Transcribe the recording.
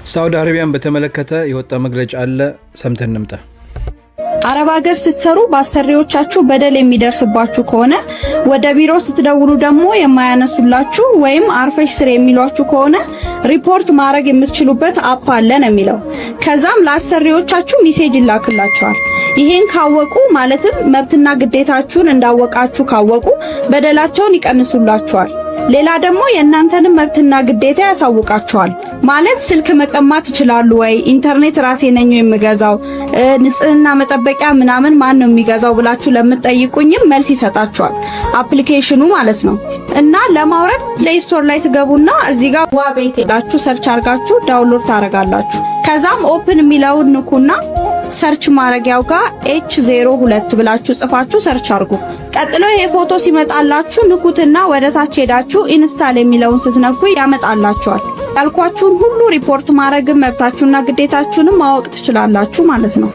ሳውዲ አረቢያን በተመለከተ የወጣ መግለጫ አለ። ሰምተን እንምጣ። አረብ ሀገር ስትሰሩ በአሰሪዎቻችሁ በደል የሚደርስባችሁ ከሆነ፣ ወደ ቢሮ ስትደውሉ ደግሞ የማያነሱላችሁ ወይም አርፈሽ ስሪ የሚሏችሁ ከሆነ ሪፖርት ማድረግ የምትችሉበት app አለ ነው የሚለው። ከዛም ለአሰሪዎቻችሁ message ይላክላቸዋል። ይሄን ካወቁ፣ ማለትም መብትና ግዴታችሁን እንዳወቃችሁ ካወቁ፣ በደላቸውን ይቀንሱላችኋል። ሌላ ደግሞ የእናንተንም መብትና ግዴታ ያሳውቃችኋል። ማለት ስልክ መቀማት ይችላሉ ወይ፣ ኢንተርኔት ራሴ ነኝ የምገዛው፣ ንጽህና መጠበቂያ ምናምን ማን ነው የሚገዛው ብላችሁ ለምትጠይቁኝም መልስ ይሰጣችኋል፣ application ኑ ማለት ነው። እና ለማውረድ Play Store ላይ ትገቡና እዚህ ጋር ብላችሁ search አርጋችሁ download ታረጋላችሁ። ከዛም open የሚለውን ንኩና search ማድረጊያው ጋር H02 ብላችሁ ጽፋችሁ search አርጉ። ቀጥሎ ይሄ ፎቶ ሲመጣላችሁ ንኩትና ወደ ታች ሄዳችሁ install የሚለውን ስትነኩ ያመጣላችኋል። ያልኳችሁን ሁሉ ሪፖርት ማድረግም መብታችሁና ግዴታችሁንም ማወቅ ትችላላችሁ ማለት ነው።